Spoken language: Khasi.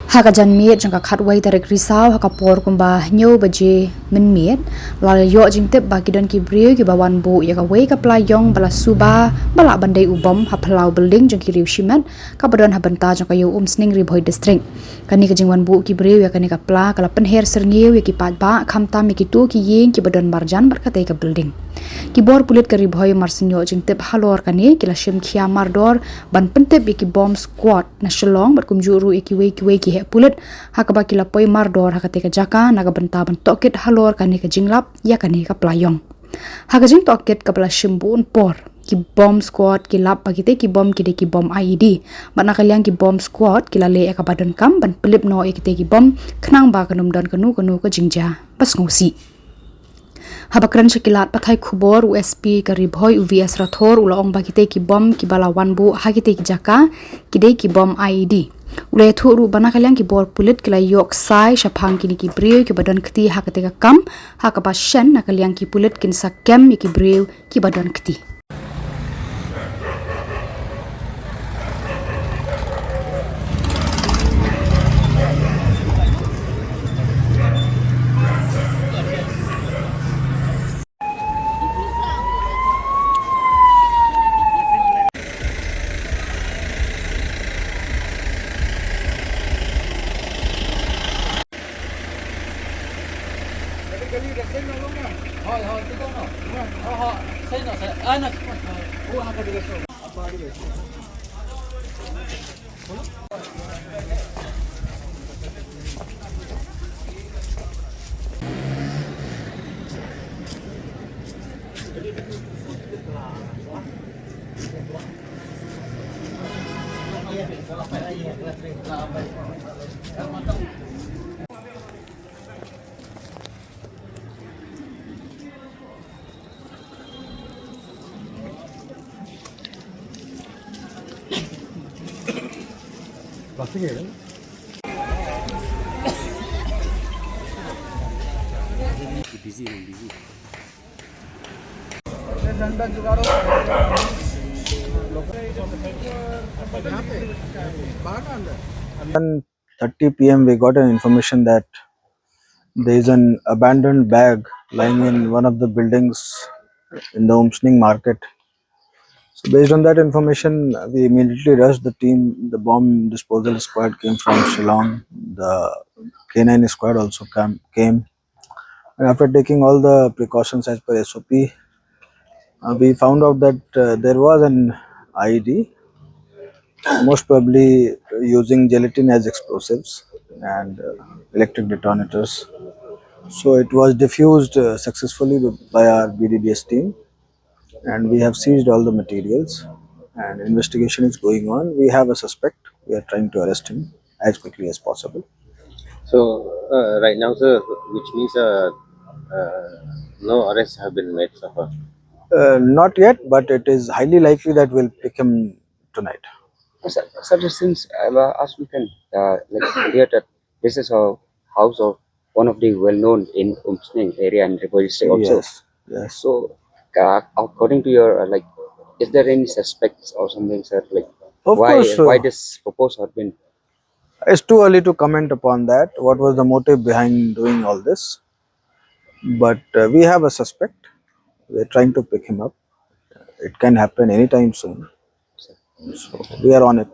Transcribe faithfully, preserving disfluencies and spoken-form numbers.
Ha ka janmiet jong ka khatwei tarik Risaw ha ka por kumba hynñiew baje mynmiet, la ïoh jingtip ba ki don ki briew kiba wan buh ïa kawei ka pla ïong ba la suba ba lah ban dei u bom ha phyllaw building jong ki riew shimet kaba don ha bynta jong ka ïew Umsning, Ri Bhoi District. Kane ka jingwan buh ki briew ïa kane ka pla ka la pynher syrngiew ïa ki paidbah, khamtam ïa kito ki ïing kiba don marjan bad katei ka building. Ki bor pulit ka Ri Bhoi mar shu ïoh jingtip halor kane, ki la shim khia mardor ban pyntip ïa ki bomb squad na Shillong bad kumjuh ruh ïa kiwei kiwei ki heh pulit, ha kaba ki la poi mardor ha katei ka jaka na ka bynta ban tohkit halor kane ka jinglap ïa kane ka pla ïong. Ha ka jingtohkit kaba la shim bun por, ki bomb squad ki lap ba kitei ki bom ki dei ki bom I E D. Bad na ka liang ki bomb squad ki la leh ïa kaba donkam ban pynlip noh ïa kitei ki bom, khnang ba kan ym don kano kano ka jingjia ba sngewsih. Haba kren sha ki lad pathai khubor, u S P ka Ri Bhoi, u V S Rathore, u la ong ba kitei ki bom kiba la wan buh ha kitei ki jaka ki dei ki bom I E D. U la ïathuh ruh ba na ka liang ki bor pulit ki la ïoh ksai shaphang kine ki briew kiba don kti ha katei ka kam, ha kaba shen na ka liang ki pulit kin sa kem ïa ki briew kiba don kti. Thirty P M, we got an information that there is an abandoned bag lying in one of the buildings in the Umsning market. So based on that information, we immediately rushed the team. The bomb disposal squad came from Shillong. The K nine squad also cam-, came. And after taking all the precautions as per S O P, uh, we found out that, uh, there was an I E D, most probably using gelatin as explosives and, uh, electric detonators. So it was defused, uh, successfully by our B D D S team, and we have seized all the materials, and investigation is going on. We have a suspect. We are trying to arrest him as quickly as possible. So, uh, right now, sir, which means, uh, uh, no arrests have been made so far? Uh, not yet, but it is highly likely that we'll pick him tonight. Sir, sir, since, uh, as we can, uh, like, hear that this is a house of one of the well-known in Umsning area and Ri Bhoi District also. Yes, yes. So, uh, according to your, uh, like, is there any suspects or something, sir? Like, of why, course, why, uh, this proposed had been? It's too early to comment upon that. What was the motive behind doing all this? But, uh, we have a suspect. We're trying to pick him up. It can happen anytime soon. So we are on it.